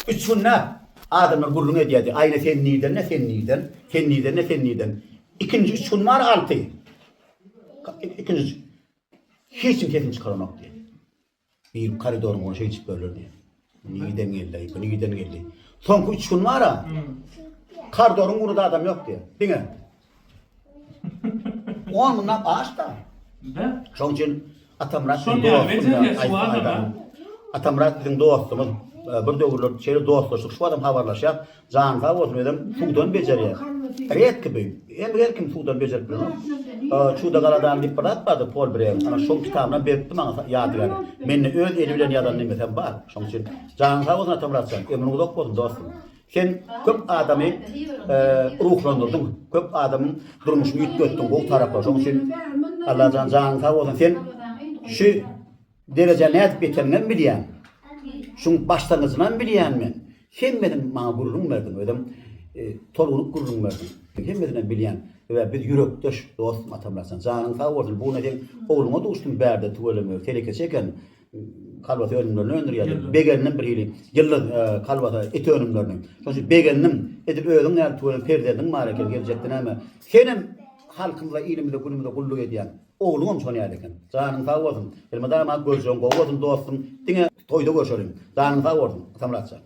Üç günläp adamlar gürrüň edýärdi, Aýna sen nirden-de, sen nirden, sen nirden-de, sen nirden. Ikinji üç gün bar alty. Ikinji üç. Hiç kim sesini çykaranok diýýär. Bir koridoryň ugruna şeýdişip ýörler diýýär. Nirden geldi, bu nirden geldi. Soňky üç gün bar-a, koridoryň ugrunda adam ýok diýýär. Diňe. On mundan aş-da. Şoň üçin Atamyrat biziň dostumyz. Atamyrat biziň dostumyz. Bir döwürler şeýle dostlaşdyk, şu adam habarlaşýar. Jany sag bolsun, özem suwdan bejerýär. Redki bu. Hem her kim suwdan bejerip bilenok. Çuda galadan diýip bir zat bardy, Pol Breýiň. Ana şoň kitabynam beripdi maňa ýadygär. Mende öz eli bilen ýazan nemesem bar. Şoň üçin janyň sag bolsun Atamyrat jan. Ömrüň uzak bolsun dostum. Sen köp adamy ruhlandyrdyň, köp adamyň durmuşyny üýtgetdiň gowy tarapa. Şonuň üçin Allajan janyň sag bolsun. Sen şu derejä nädip ýeteniňem bilýän. Şuň başlangyjynam bilýän men. Hemmesini maňa gürrüň berdiň. Özem tolgunyp gürrüň berdiň. Hemmesinem bilýän. Sebäbi biz ýürekdeş dostum Atamyrat jan. Janyň sag bolsun. Bu gün seň ogluňa duşdum bärde tüweleme. Telekeçi eken. Kolbasa önümlerini öndürýärdi. Begendim bir hili. Ýyldyz kolbasa et önümlerini. Şonuň üçin begendim. Edil özüň ýaly tüweleme perzendiň bar eken geljekde näme. Senem halkymyza, ilimize, günümize gulluk edýäň. Ogluňam şon ýaly eken. Janyň sag bolsun. Elmydama görjegiň gowy bolsun dostum. Diňe toýda görşeliň. Janyň sag bolsun Atamyrat jan.